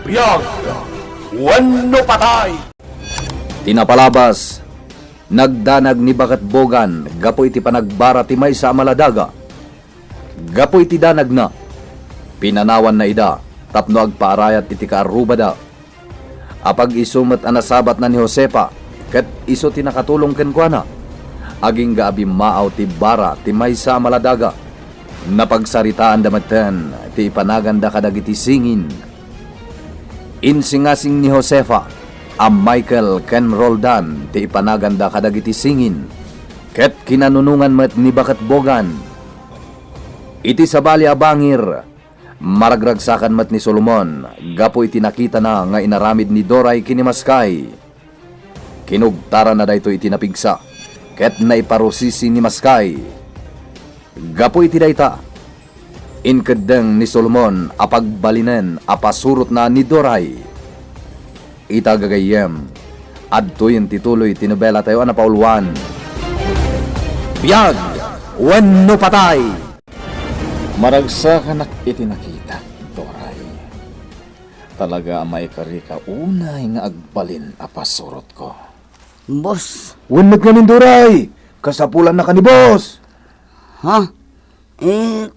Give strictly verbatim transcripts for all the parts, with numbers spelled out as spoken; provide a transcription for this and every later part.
Biag wenno patay. Ti napalabas, nagdanag ni Baket Bogan gapu iti panagbara ti maysa a maladaga. Gapu iti danagna, pinanawanna ida tapno agpaarayat iti kaarrubada. Apag-isu met a nasabatna ni Josefa, ket isu ti nakatulong kenkuana. Agingga a bimmaaw ti bara ti maysa a maladaga. Napagsaritaanda metten ti ipanaganda kadagiti singin. Insingasing ni Josefa a Michael ken Roldan ti ipanaganda kadagiti singin, ket kinanunongan met ni Baket Bogan. Iti sabali a bangir, maragragsakan met ni Solomon gapu iti nakitana nga inaramid ni Doray ken ni Maskay. Kinugtaranna daytoy iti napigsa, ket naiparusisi ni Maskay. Gapu iti dayta, inkeddeng ni Solomon a pagbalinen a pasurotna ni Doray. Ita gagayyem, adtoyen ti tuloy ti nobelatayo a napauluan, Biag wenno Patay. Maragsakanak iti nakitak, Doray. Talaga a maikarika unay nga agbalin a pasurotko. Boss. Wen met ngamin, Doray, kasapulannaka ni Boss. Ha? Eh,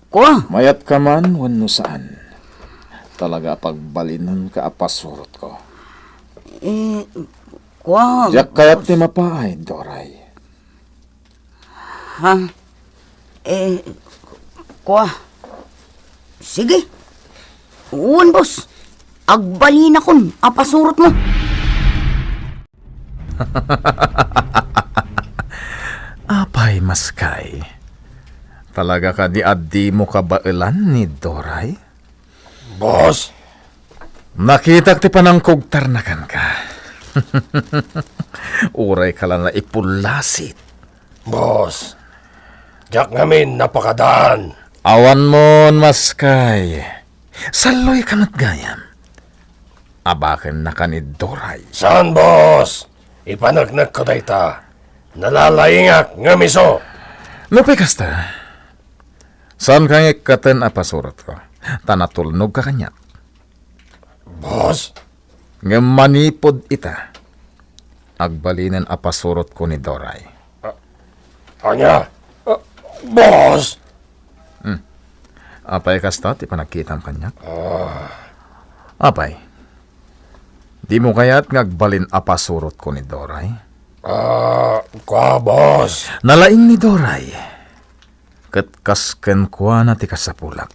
kua? Mayatka man wenno saan, talaga a pagbalinenka a pasurotko. Eh, kua? Diak kayat ti mapaay, Doray. Ha? Eh, kua? Sige. Wen, boss. Agbalinakon a pasurotmo. Apay, Maskay? Talaga kadi a dimo kabaelan ni Doray? Boss? Nakitak ti panangkugtarna kenka. Uray ka la naipulasit. Boss, diak ngamin napakadaan. Awan mon, Maskay. Salloyka met gayam. Abakennaka ni Doray. Saan, boss? Ipaneknekko dayta. Nalalaingak ngem isu. Nupay kasta, saanka nga ikkaten a pasurotko, ta natulnogka kaniak. Boss? Ngem manipud ita, agbalinen a pasurotko ni Doray. Ah, ania? Ah, boss? Hmm. Apay kasta ti panagkitam kaniak? Ah. Apay, dimo kayat nga agbalin a pasurotko ni Doray? Ah, kua, boss. Nalaing ni Doray, ket kas kenkuana ti kasapulak.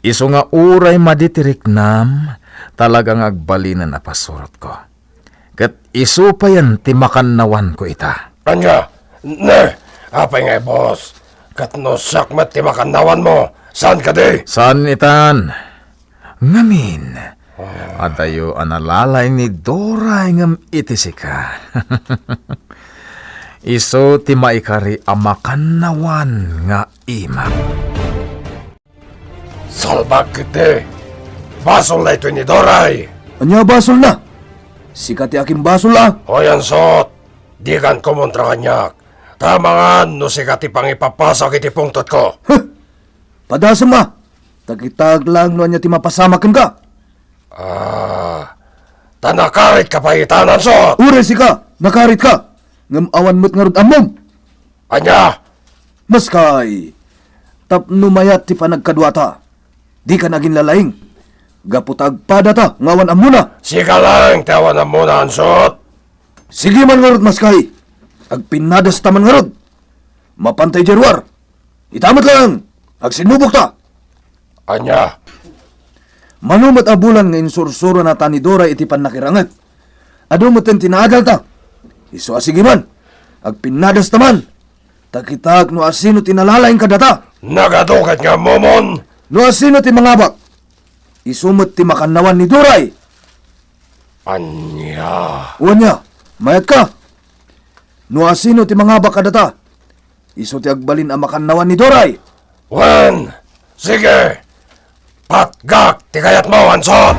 Isu nga uray madi ti riknam, talaga nga agbalinen a pasurotko. Ket isu payen ti makannawanko ita. Ania? Ne, apay ngay, boss? Ket no siak met ti makannawanmo, saan kadi? Saan itan. Ngamin, adayo a nalalaing ni Doray ngem iti sika. Isu ti maikari a makannawan nga imak. Salbag ketdi! Basol daytoy ni Doray! Ania basolna? Sika ti akinbasol a? Hoy, ansot! Dikan kumontra kaniak. Ta amangan no sika ti pangipapasok iti pungtotko. Huh! Padasem a! Ta kitaek laeng no ania ti mapasamak kenka. Ah, ta nakaritka pay itan, ansot! Uray sika, nakaritka! Ngem awan met ngarud ammom! Ania? Maskay, tapno mayat ti panagkaduata, dika aginlalaing. Gapu ta agpadata nga awan ammona. Sika laeng ti awan ammona, ansot! Sige man ngarud, Maskay. Agpinnadasta man ngarud. Mapanta idiay ruar. Ita met laeng, agsinnubokta. Ania? Mano met a bulan nga insursuronata ni Doray iti pannakiranget. Adu metten ti naadalta. Isu a sige man, agpinnadasta man. Ta kitaek no asino ti nalalaing kadata. Nagadu ket nga ammomon. No asino ti mangabak, isu met ti makannawan ni Doray. Ania? Wen nia, mayatka. No asino ti mangabak kadata, isu ti agbalin a makannawan ni Doray. Wen, sige, patgak ti kayatmo, ansot!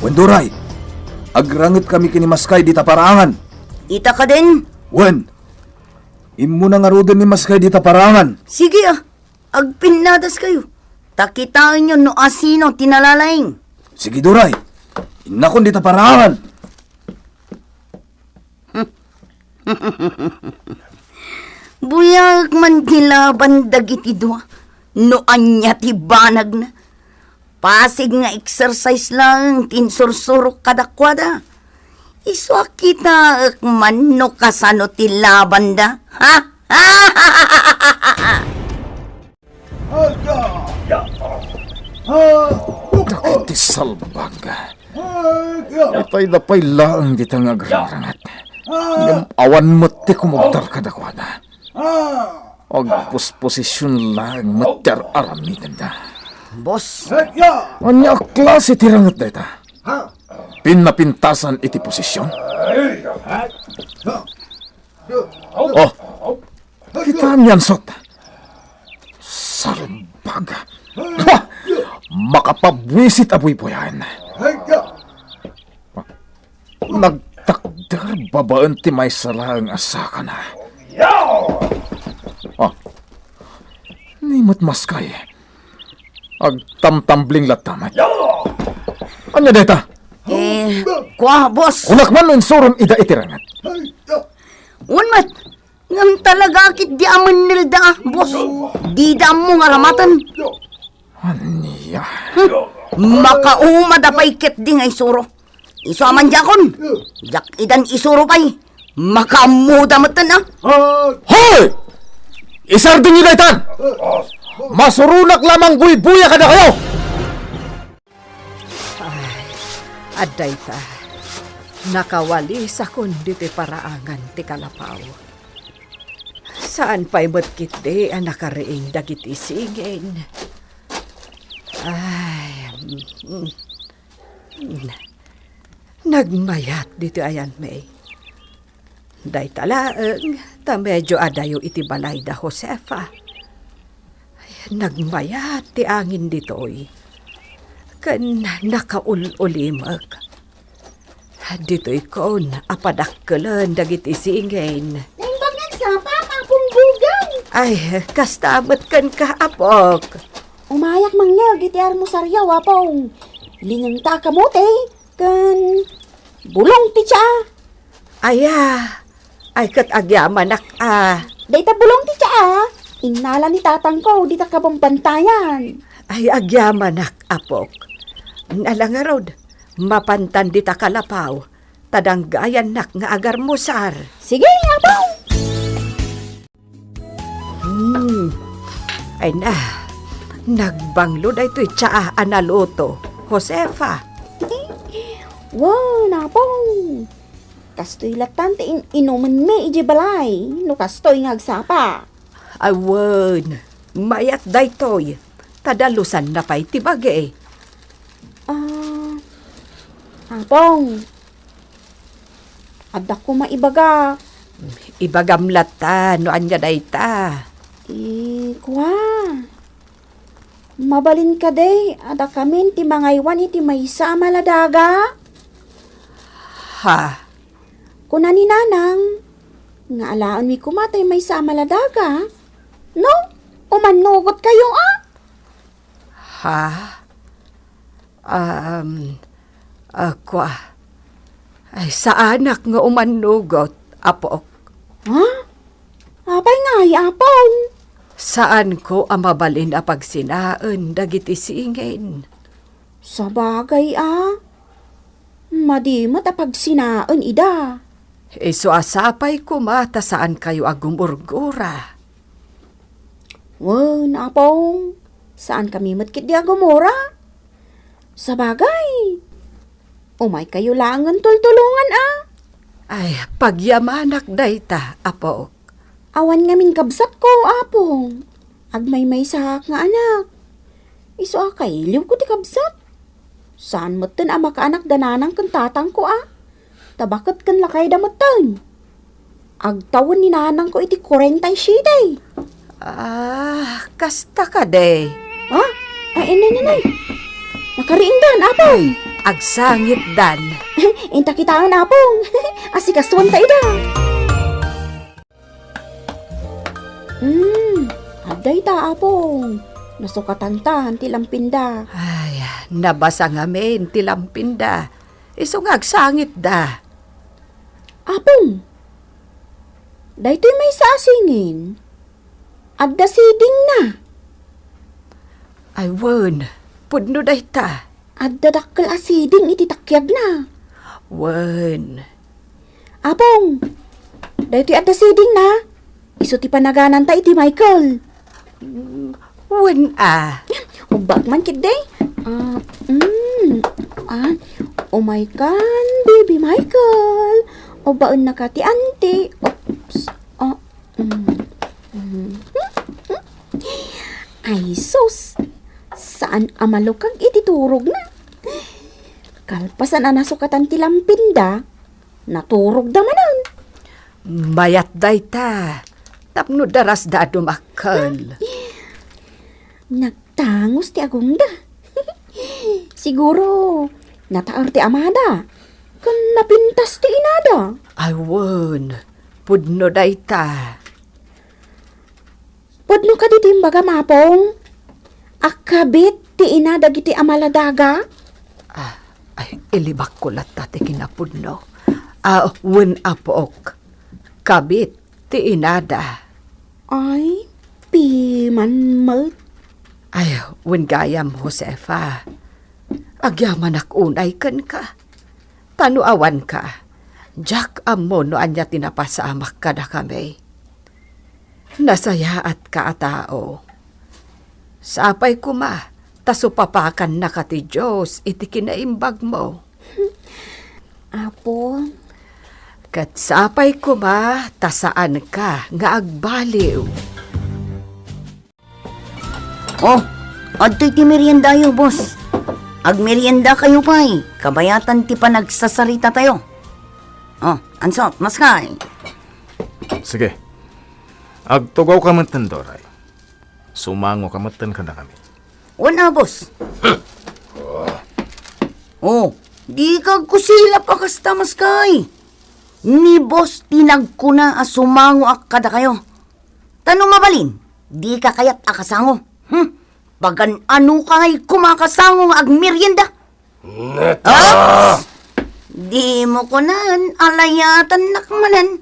Wen, Doray, agrangetkami ken ni Maskay dita paraangan. Ita kadin? Wen, immuna ngaruden ni Maskay dita paraangan. Sige a, agpinnadaskayo. Ta kitaenyo no asino ti nalalaing. Sige, Duray. Innakon dita paraangan. Buyaek man ti laban dagiti dua no ania ti banagna. Pasig nga exercise laeng ti insursurok kadakuada. Isu a kitaek man no kasano ti labanda. Ha? Dagiti salbag. Itay da pay laeng dita nga agrarangat. Ngem awan met ti kumugdar kadakuada. Agposposision laeng met ti ar-aramidenda. Boss. Ania a klase ti ranget dayta? Pinnapintasan iti posisyon? Oh, kita ni ansot. Salbag. Ha! Makapabuisit a buybuyaen. Nagtakder babaen ti maysa laeng a sakana. Ah, ni met maskay. Agtamtambling latta met. Ania dayta? Eh, kua, boss. Kunak man no insurom ida iti ranget. Wen met, ngem talaga ket di amennelda, boss. Dida ammo nga ramaten. Ania? Hmm, makaumada pay ketdi nga isuro. Isu a man diakon. Diak idan isuro pay. Makaammoda metten, ah. Hoy! Isardengyo daytan! Masuronak lamang buybuya kadakayo! Ay, adda ita. Nakawalisakon ditoy paraangan ti kalapaw. Saan pay met ketdi a nakariing dagiti singin. Ay, mm, mm. Nagmayat ditoy ayanmi. Dayta laeng, ta medio adayo iti balay da Josefa. Ay, nagmayat ti angin ditoy. Ken nakaul-ulimek. Ditoykon a padakkelen dagiti singin. Naimbag nga agsapa, Apong Bugang. Ay, kasta met kenka, apok. Umayak mangngeg iti armusariaw, Apong. Linengta a kamote, ken bulong ti tsaa. Aya, ay ket agyamanak a. Dayta bulong ti tsaa, innala ni tatangko dita kabambantayan. Ay agyamanak, apok. Nala ngarud, mapantan dita kalapaw, ta danggayannak nga agarmusar. Sige, apong. Hmm. Ay na, nagbanglo daytoy tsaa a naluto, Josefa. Wen, apong. Kastoy lattan ti in-inumenmi idiay balay, no kastoy nga agsapa. Awen, mayat daytoy, ta dalusanna pay ti bagi. Ah, apong, adda koma ibaga. Ibagam latta no ania dayta. Eh, kua. Mabalin kadi a dakamin ti mangaywan iti maysa a maladaga? Ha? Kuna ni Nanang, nga alaenmi koma tay maysa a maladaga. No? Umannugot kayo, a? Ha? Um, ah, kua. Ay, saanak nga umannugot, apok. Ha? Apay ngay, apong? Saanko a mabalin a pagsinaen dagiti singin. Sabagay, a. Madi met a pagsinaen ida. Isu a sapay koma ta saankayo a gumurgura. Wen, apong, saankami met ketdi a gumura. Sabagay, umaykayo laengen tultulongan, a. Ay, pagyamanak dayta, apok. Awan ngamin kabsatko, apong. Agmaymaysaak nga anak. Isu a kailiwko ti kabsat. Saan metten a makaanak da nanang ken tatangko, a. Ta baket ken lakayda metten. Agtawen ni nanangko iti kuarenta y siete. Ah, kasta kadi. Ha? Ay, inay, inay. Nakariingdan, apong. Agsangitdan. Inta kitaen, apong. Asikastoanta ida. Hmm, adda ita, apong. Nasukatantan ti lampinda. Ay, nabasa ngamin ti lampinda. Isu nga agsangitda. Apong, daytoy maysa a singin. Adda sidingna. Ay, wen, pudno dayta. Adda dakkel a siding iti takiagna. Wen. Apong, daytoy adda sidingna. Isu ti panagananta iti Michael. Mm, wen a. Ubbak man ketdi. Ah, mm, ah, umay kan, Baby Michael. Ubaennaka ti anti. Oops. Ah, mm, mm. Ay, sus. Saan a malukag iti turogna. Kalpasan a nasukatan ti lampinda, naturogda manen. Mayat dayta, tapno darasda a dumakkel. Nagtangos ti agongda. Siguro, nataer ti amada. Ken napintas ti inada. Ay, wen, pudno dayta. Pudno kadi ti imbagam, Apong? A kabit ti ina dagiti amaladaga? Ah, ay, ilibakko latta ti kinapudno. Ah, wen, Apok. Kabit ti inada. Ay, piman met. Ay, wen gayam, Josefa. Agyamanak unay kenka. Ta no awanka, diak ammo no ania ti napasamak kadakami. Nasayaatka a tao. Sapay koma ta supapakannaka ti Dios iti kinaimbagmo. Apo. Ket sapay koma ta saanka nga agbaliw. Oh, adtoy ti meriendayo, boss. Agmeriendakayo pay, kabayatan ti panagsasaritatayo. Oh, ansot, maskay. Sige. Agtugawka metten, Doray. Sumangoka metten kadakami. Wen a, boss. Oh, dika agkusilap a kasta, maskay. Ni boss ti nagkuna a sumangoak kadakayo. Ta no mabalin, dika kayat a kasango. Hmm? Pagan-anoka ngay koma a kasango nga agmerienda? Neta! Ah! Dimo kunan a layatannak manen.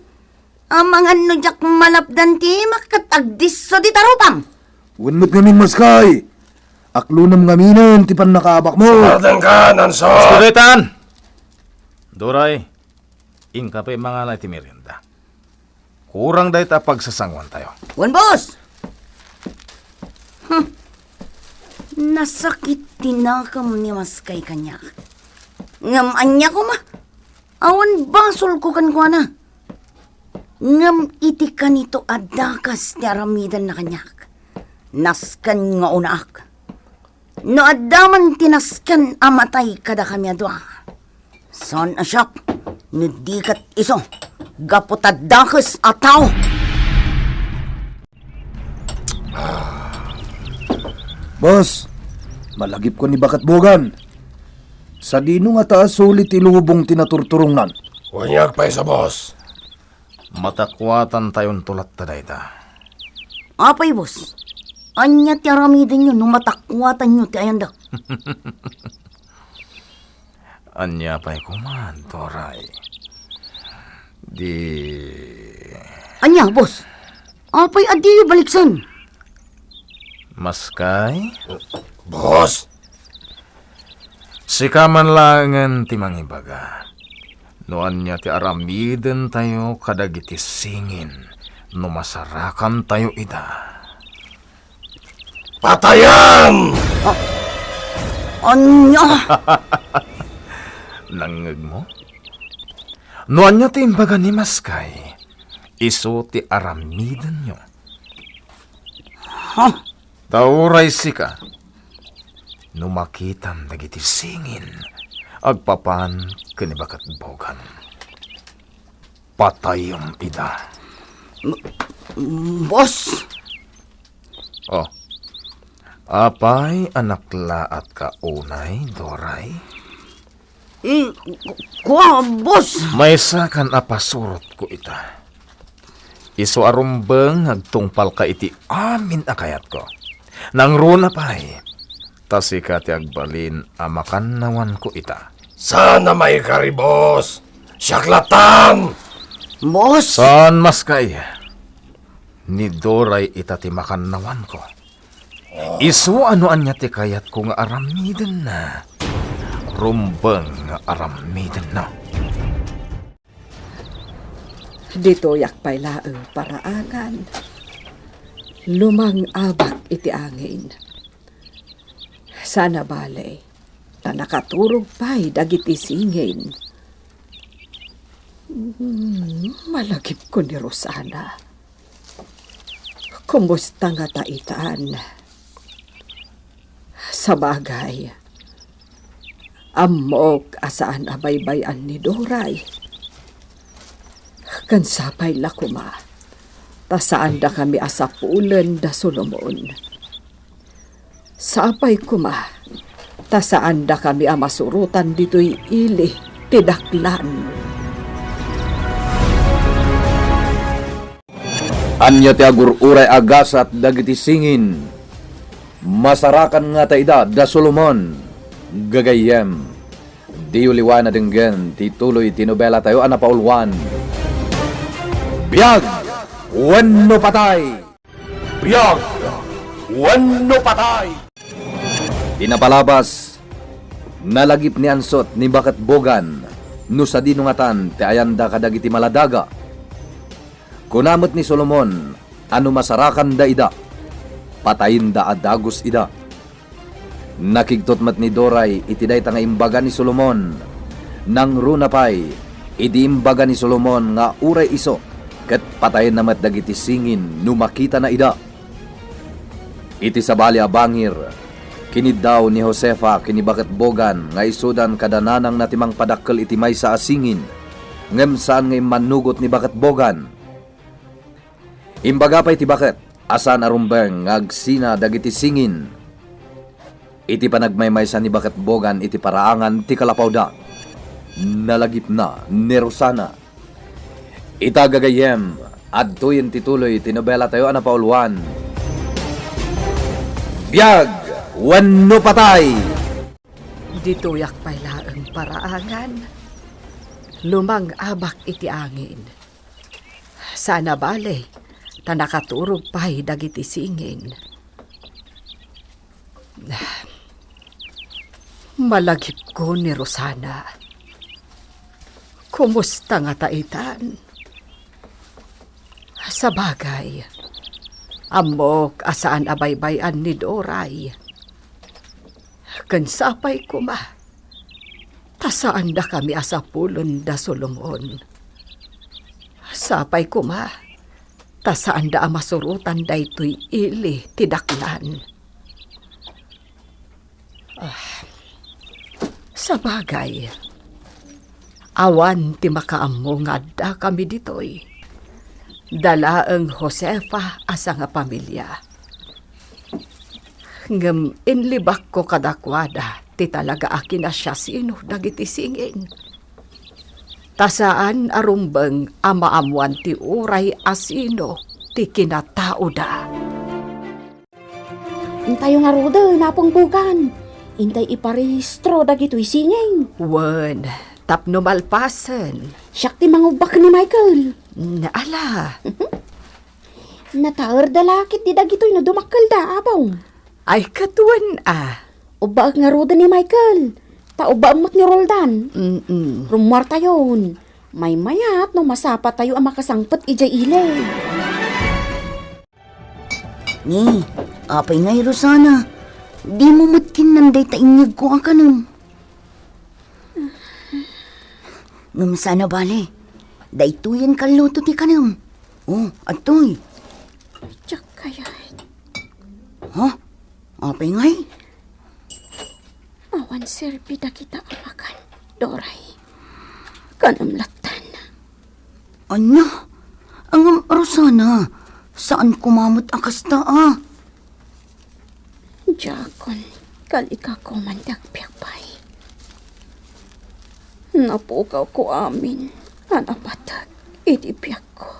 Amangan no diak malapdan ti imak ket agdisso ti tarupam. Wen met ngamin, maskay. Aklonem ngaminen ti pannakaabakmo. Sumardenka, Nanso! Espiritan! Doray, inka pay mangala iti merienda. Kurang dayta a pagsasangoantayo. Wen, boss! Hmm. Nasakit ti nakem ni maskay kaniak. Ngem ania koma? Awan basolko kenkuana. Ngem iti kanito a dakes ti aramidenna kaniak, nasken nga unaak. No adda man ti nasken a matay kadakami a dua, saan a siak no di ket isu, gapu ta dakes a tao. Boss, malagipko ni Baket Bogan. Sadino ngata a suli ti lubong ti naturturongnan? Wen, ania pay sa, boss? Matakuatantayon to latta dayta. Apay, boss? Ania ti aramidenyo no matakuatanyo ti ayanda? Ania pay koma, Doray? Di... Ania, boss? Apay a diyo baliksen? Maskay? Boss? Sika man laengen ti mangibaga no ania ti aramidentayo kadagiti singin no masarakantayo ida. Patayan! Ah, ania? Nangngegmo? No ania ti imbaga ni Maskay, isu ti aramidenyo. Ha? Ta uray sika, no makitam dagiti singin agpapan ken ni Baket Bogan, patayem ida. Boss! Oh, apay a naklaatka unay, Doray? Eh, ku-, kua, boss. Maysakan a pasurotko ita. Isu a rumbeng nga agtungpalka iti amin a kayatko. Nangruna pay, ta sika ti agbalin a makannawanko ita. Saan a maikaribos! Siak latan! Boss! Saan, maskay. Ni Doray ita ti makannawanko. Isu a no ania ti kayatko nga aramidenna, rumbeng nga aramidenna. Ditoyak pay laeng paraangan. Lumang-abak iti angin. Saan a bale, ta nakaturog pay dagiti singin. Hmm, malagipko ni Rosana. Kumusta ngata itan? Sabagay, ammok a saan a baybay-an ni Doray. Ken sapay la koma, ta saandakami a sapulen da Solomon. Sapay koma, ta saandakami a masurotan ditoy ili ti daklan. Ania ti agur-uray a gasat dagiti singin? Masarakan ngata ida da Solomon. Gagayyem, diyo liwa a denggen ti tuloy ti nobelatayo a napauluan, Biag wenno Patay! Biag wenno Patay! Ti napalabas, nalagip ni Ansot ni Baket Bogan no sadino ngatan ti ayanda kadagiti maladaga. Kuna met ni Solomon a no masarakanda ida, patayenda a dagus ida. Nakigtot met ni Doray iti dayta nga imbaga ni Solomon. Nangruna pay, idi imbaga ni Solomon nga uray isu, ket patayenna met dagiti singin no makitana ida. Iti sabali a bangir, kiniddaw ni Josefa ken ni Baket Bogan nga isudan kada nanangna ti mangpadakkel iti maysa a singin, ngem saan nga immannugot ni Baket Bogan. Imbaga pay ti Baket a saan a rumbeng nga agsina dagiti singin. Iti panagmaymaysa ni Baket Bogan iti paraangan ti kalapawda, nalagipna ni Rosana. Ita gagayyem, adtoyen ti tuloy ti nobelatayo a napauluan, Biag wenno Patay! Ditoyak pay laeng paraangan, lumang-abak iti angin. Saan a bale, ta nakaturog pay dagiti singin. Malagipko ni Rosana. Kumusta ngata itan? Sabagay, ammok a saan a baybay-an ni Doray. Ken sapay koma, ta saandakami a sapulen da Solomon. Sapay koma, ta saanda a masurotan daytoy ili ti daklan. Ah, sabagay, awan ti makaammo nga addakami ditoy. Da laeng Josefa a sangapamilia. Ngem inlibakko kadakuada ti talaga a kinasiasino dagiti singin. Ta saan a rumbeng a maammoan ti uray a sino ti kinataoda. Intayo ngaruden, Apong Bogan. Intay iparehistro dagitoy singing. Wen, tapno malpasen. Siak ti mangubbak ni Michael. Mm, ala. Nataerda la ketdi dagitoy no dumakkelda, Apong. Ay, ket wen a. Ubbaek ngaruden ni Michael. Ta ubbaem met ni Roldan. Mm-mm. Rummuartayon. Maymayat no masapatayo a makasangpet idiay ili. Ni, apay ngay, Rosana? Dimo met kinnan dayta inyegko a kanem. Ngem saan a bale, daytoyen kalluto ti kanem. O, adtoy. Diak kayat. Ha? Apay ngay? Awan serbi dagita a makan, Doray. Kanem lattan. Ania? Ngem, Rosana, saan koma met a kasta a. Diakon, kalika koman ti agbiag pay. Napugawko amin a napateg iti biagko.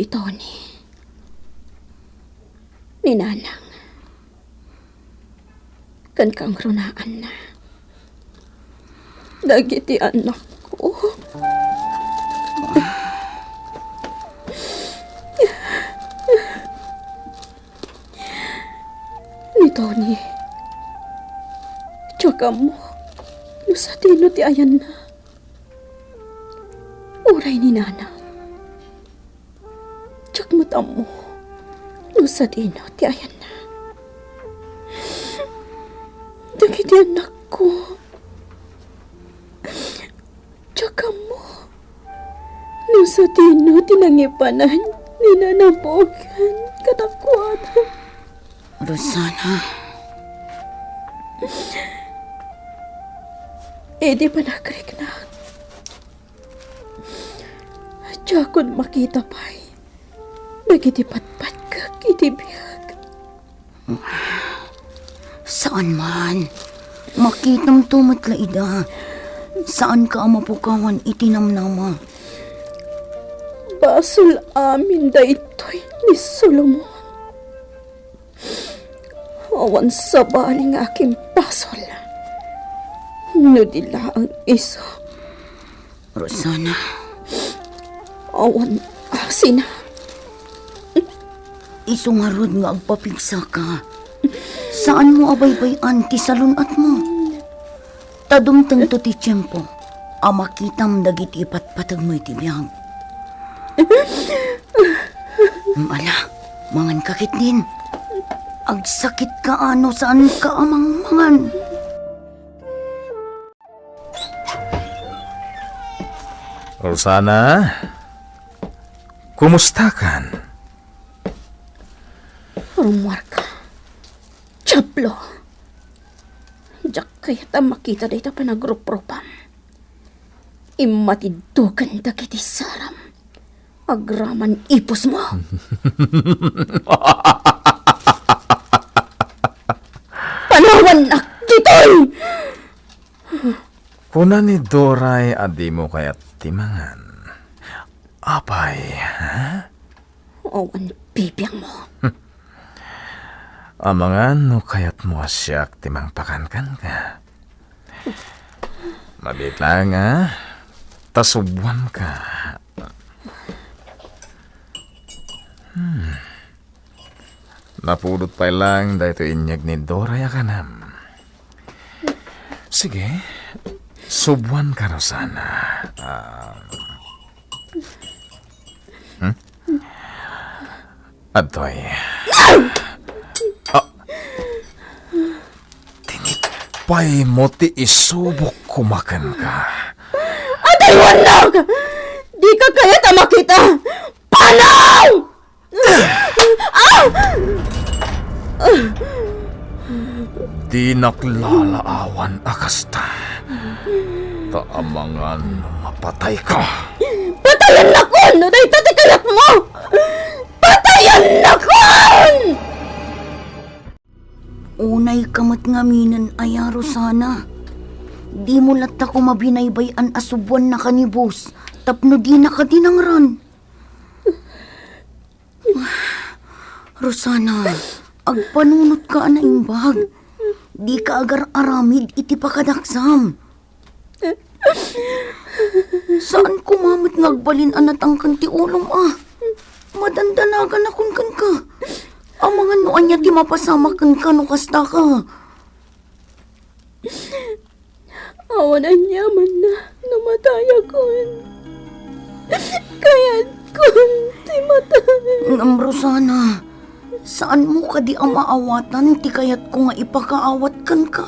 Tony, ni Nanang, ken kangrunaanna dagiti annakko. Ni Tony, diak ammo no sadino ti ayanna. Uray ni Nanang, diak met ammo no sadino ti ayanna. Dagiti annakko, diak ammo no sadino ti nangibanan ni Nana Bogan kadakuada. Rosana. Idi panagriknak, diakon makita pay dagiti patpatkek iti biag. Saan man. Makitamto met la ida. Saanka a mapukawan iti namnama. Basol amin daytoy ni Solomon. Awan sabali nga akimbasol no di laeng isu. Rosana. Awan asina. Isu ngarud nga agpapigsaka. Saanmo a baybay-an ti salun-atmo. Ta dumtengto ti tiempo a makitam dagiti ipatpategmo iti biag. Ala, manganka ketdin. Agsakitka a no saanka a mangmangan. Rosana, kumustakan? Rummuarka. Diablo! Diak kayat a makita dayta panagruprupam. Immatiddoken dagiti saram agraman ipusmo. Panawannak ditoy! Kuna ni Doray a dimo kayat ti mangan. Apay, ha? Awan bibiangmo. Amangan no kayatmo a siak ti mangpakan kenka. Mabiit laeng, a, ta subuanka. Hmm. Napudot pay laeng daytoy inyeg ni Doray a kanam. Sige, subuanka, Rosana. Ah. Hmm? Adtoy. Ah. Tinipaymo ti isubok koma kenka. Adtoy, wannak! Dika kayat a makita! Panaw! Ah! Dinak lalaawan a kasta. Ta amangan no mapatayka. Patayannakon no dayta ti kayatmo! Patayannakon! Unayka met ngaminen aya, Rosana. Dimo latta koma binaybay-an a subuannaka ni Boss tapno dinaka dinangran. Rosana, agpanunotka a naimbag. Dika agar-aramid iti pakadaksam. Saan koma met nga agbalin a natangken ti ulom a. Madandanaganakon kenka. Amangan no ania ti mapasamak kenka no kastaka. Awan aniaman no matayakon. Kayatkon ti matay. Ngem, Rosana, saanmo kadi a maawatan ti kayatko nga ipakaawat kenka?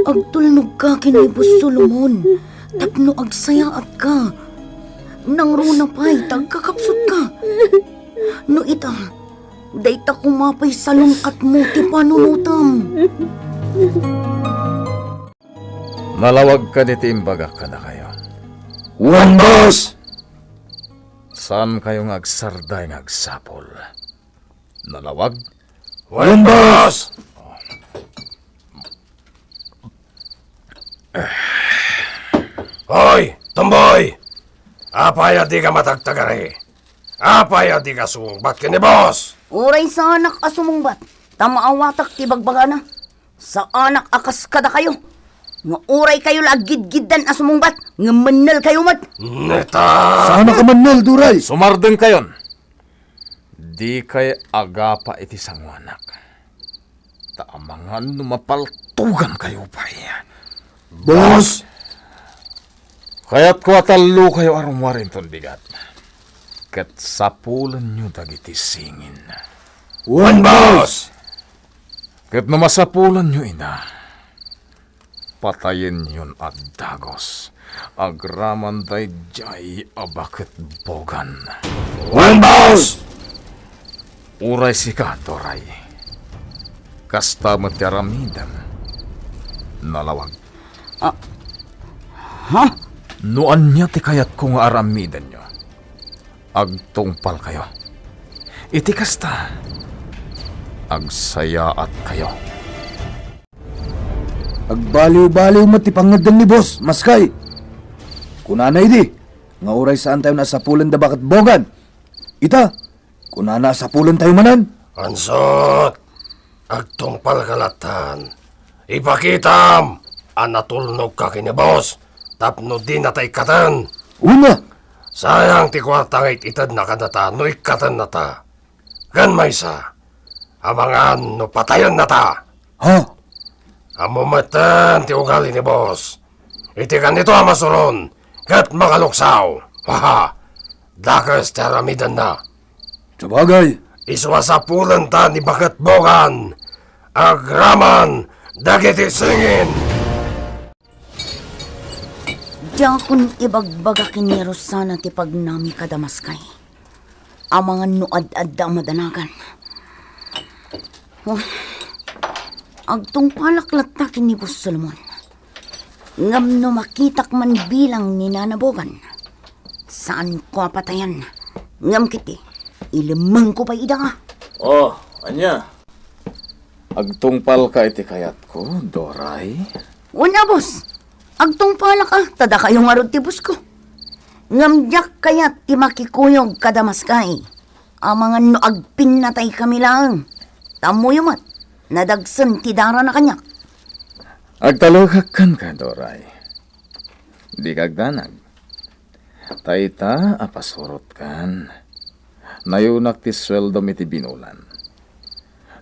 Agtulnogka ken ni Boss Solomon tapno agsayaatka. Nangruna pay ta agkakapsutka. No ita, dayta koma pay salun-atmo ti panunotam. Nalawag kadi ti imbagak kadakayo? Wen, boss! Saankayo nga agsarday nga agsapul. Nalawag? Wen, boss! Hoy, Tomboy! Apay a dika matagtagari? Apay a dika sumungbat ken ni boss? Uray saanak a sumungbat, ta maawatak ti bagbagana. Saanak a kas kadakayo, nga uray kayo la aggidgiddan a sumungbat, ngem mennelkayo met. Neta! Saanak a mennel, Doray! Sumardengkayon. Dikay agapa iti sangoanak. Ta amangan no mapaltugankayo pay. Boss! Kayatko a tallokayo a rummuar inton bigat. Ket sapulenyo dagiti singin. Wen, boss! Ket no masapulenyo ida, patayenyon a dagus agraman daydiay a baket bogan. Wen, boss! Uray sika, Doray. Kasta met ti aramidem. Nalawag. Ah, ha? No ania ti kayatko nga aramidenyo, agtungpalkayo. Iti kasta, agsayaatkayo. Agbaliw-baliw met ti pangngeddeng ni Boss, maskay. Kunana idi, nga uray saantayo a sapulen da baket bogan. Ita, kunana a sapulentayo manen. Ansot, agtungpalka lattan. Ipakitam a natulnogka ken ni Boss tapno dinata ikkaten. Una. Sayang ti kuarta nga it-itedna kadata no ikkatennata. Ken maysa, amangan no patayennata. Ha? Ammo metten ti ugali ni Boss. Iti kanito a masuron, ket makaluksaw. Haha! Dakes ti aramidenna. Sabagay. Isu a sapulenta ni baket bogan agraman dagiti singin. Diakon ibagbaga ken ni Rosana ti pagnami kada maskay. Amangan no ad-adda a madanagan. Wen, agtungpalak latta ken ni Boss Solomon. Ngem no makitak man bilang ni Nana Bogan, saanko a patayan. Ngem ketdi, ilemmengko pay ida. Oh, ania? Agtungpalka iti kayatko, Doray? Wen a, boss. Agtungpalak a, ta dakayo ngarud ti bossko. Ngem diak kayat ti makikuyog kada maskay. Amangan no agpinnataykami laeng. Ta ammoyo met, nadagsen ti darana kaniak. Agtalekak kenka, Doray. Dika agdanag. Ta ita a pasurotkan, nayunak ti sueldom iti binulan.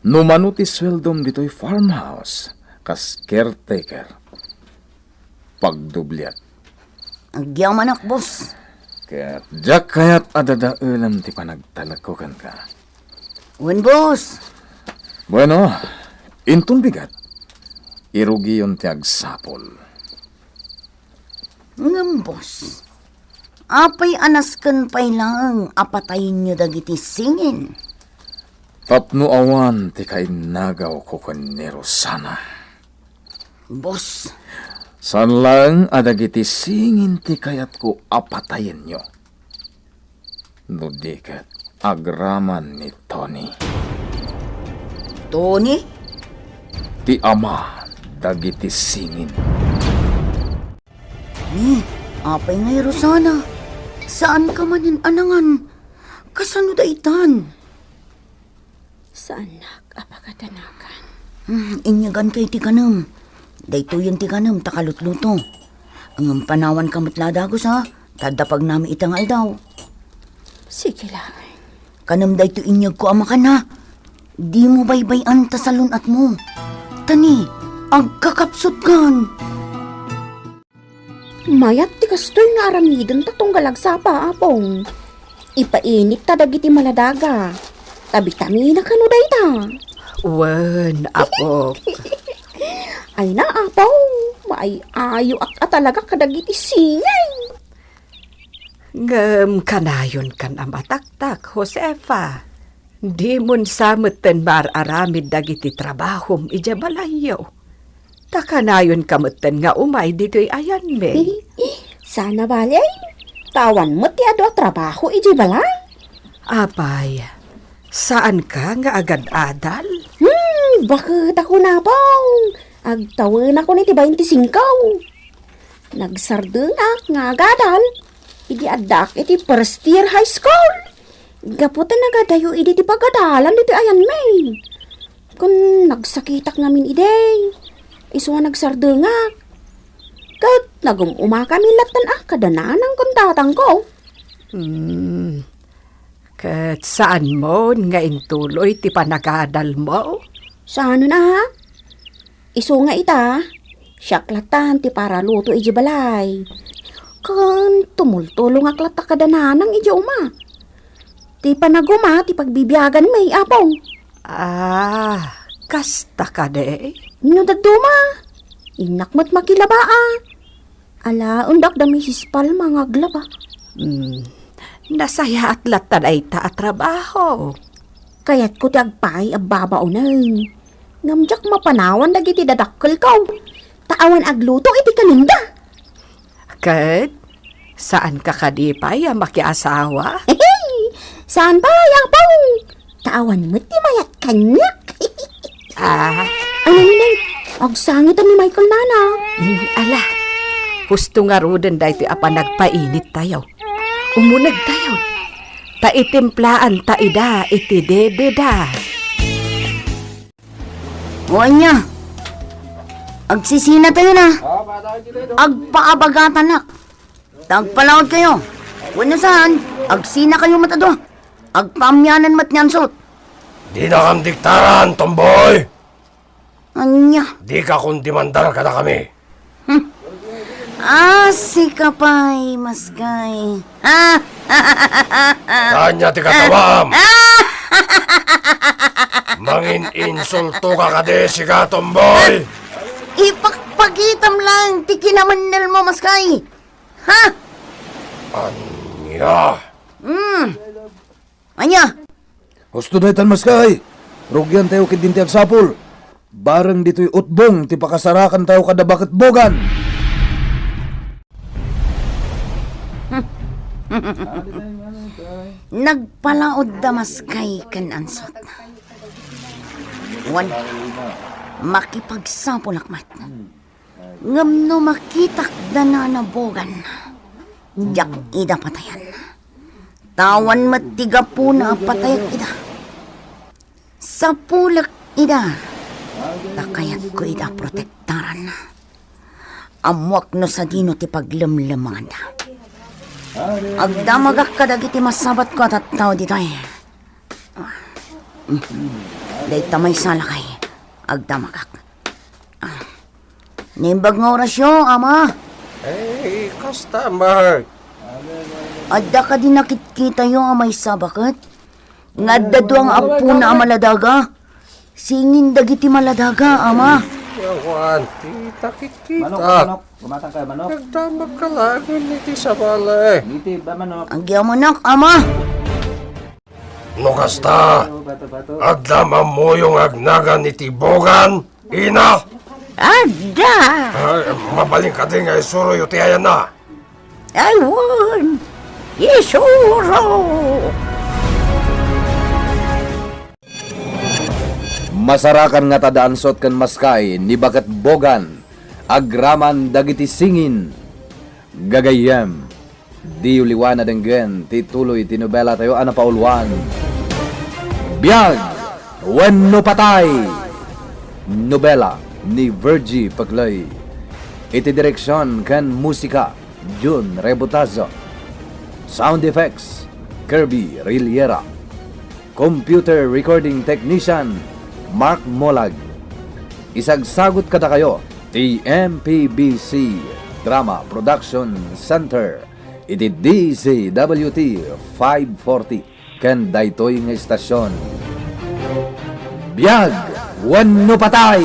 No mano ti sueldom ditoy farmhouse, kas caretaker, pagdobliak. Agyamanak, boss. Ket diak kayat a dadaelem ti panagtalekko kenka. Wen, boss. Bueno, inton bigat, irugiyon ti agsapul. Ngem, boss, apay a nasken pay laeng a patayenyo dagiti singin? Tapno awan ti kainnagawko ken ni Rosana. Boss. Saan laeng a dagiti singin ti kayatko a patayenyo. No di ket agraman ni Tony. Tony? Ti ama dagiti singin. Ni, apay ngay, Rosana? Saanka manen a nangan? Kasano daytan? Saanak a pakadanagan. Hmm, inyaganka iti kanem. Daytoyen ti kanem ta kalutluto. Ngem panawanka met la a dagus, a, ta adda pagnami ita nga aldaw. Sige laeng. Kanem daytoy inyegko a makan, a. Dimo baybay-an ta salun-atmo. Ta ni, agkakapsutkan. Mayat ti kastoy nga aramidenta tunggal agsapa, Apong. Ipainitta dagiti maladaga. Ta bitamina kano dayta. Wen, Apok. Ay na, Apong. Maay-ayoak a talaga kadagiti singin. Ngem kanayonkan a mataktak, Josefa. Dimon sa metten maar-aramid dagiti trabahom idiay balayyo. Ta kanayonka metten nga umay ditoy ayanmi. Sana bale, ta awan met ti adu a trabaho idiay balay. Apay, saanka nga agad-adal? Hmm, baket a kunabong. Agtawenakon iti bainti singko. Nagsardengak nga agadal. idi addaak iti first year high school. Gapu ta nagadayo idi ti pagadalan ditoy ayanmi. Kun nagsakitak ngamin idi, isu nga nagsardengak. Ket nagum-umakami lattan a kada nanang kun tatangko. Hmm. Ket saanmon nga intuloy ti panagadalmo? Saanen a? Isu nga ita, siak lattan ti paraluto idiay balay. Ken tumultulongak latta kada nanang idiay uma. Ti panaguma ti pagbibiaganmi, Apong. Ah, kasta kadi? No dadduma, innak met makilaba a. Alaendak da Misis Palma nga aglaba. Hmm, nasayaat latta dayta a trabaho. Kayatko ti agpaay a babaonen. Ngem diak mapanawan dagiti dadakkelko. Ta awan agluto iti kanenda. Ket, saanka kadi pay a makiasawa? Saan pay, Apong? Ta awan met ti mayat kaniak. Ah. Ay, Ninay, agsangit ni Michael, nana. Mm, ala, husto ngaruden daytoy a panagpainit tayo. Umuneg tayo. Ta itimplaanta ida iti dededa. O ania, agsisina tayo na. Agpaabagatanak. Ta agpalaod kayo. Wenno saan, agsina kayo met a dua. Agpaamyanan met ni Ansot. Dinakam diktaran, tomboy! Ania? Dika kundimandar kadakami. Hmm. Ah, sika pay, maskay. Ah! Ania ti katawaam? Mangin-insulto ka kadi, sika, tomboy? Ipakpakitam lang ti kinamannel mo, maskay. Ha? Ania? Hmm. Ania? Husto daytan, maskay. Rugian tayo ket din ti agsapul. Bareng ditoy utbong ti pakasarakan tayo kada baket bogan. Nagpalaod da maskay ken Ansot. Wen, makipagsapulak met. Ngem no makitak da nanabogan, diak ida patayan. Ta awan met ti gapuna a patayak ida. Sapulek ida. Ta kayatko ida protektaran. Ammoak no sadino ti paglemlemmenganda. Agdamagak kadagiti masabatko a tattao ditoy. Dayta maysa lakay. Agdamagak. Naimbag nga orasyo, Ama? Eh, kasta, Mark. Adda kadi nakitkitayo a maysa baket? Nga adda dua nga apona a maladaga? Singin dagiti maladaga, Ama. Yawan, ti takikita. Manok, manok. Gumatang kayo, manok. Nagdamag ka laeng iti sabali. Iti ba, manok? Agyamanak, Ama. No kasta, adda mammuyo nga agnagan iti bogan, ina? Adda! Ay, mabalin kadi nga isuroyo ti ayanna? Ay, wen, isuro! Masarakan nga tadansot ken maskay ni Baket Bogan, agraman dagiti singin. Gagayyem, diyo liwan a denggen ti tuloy ti nobela tayo a napauluan, Biag wenno Patay! Nobela ni Virgie Peclay. Iti direksion ken musika, Jun Rebotazo. Sound effects, Kirby Riliera. Computer Recording Technician, Mark Molag. Isagsagut kadakayo ti M P B C Drama Production Center iti D Z W T five forty ken daytoy nga istasyon. Biag wenno patay!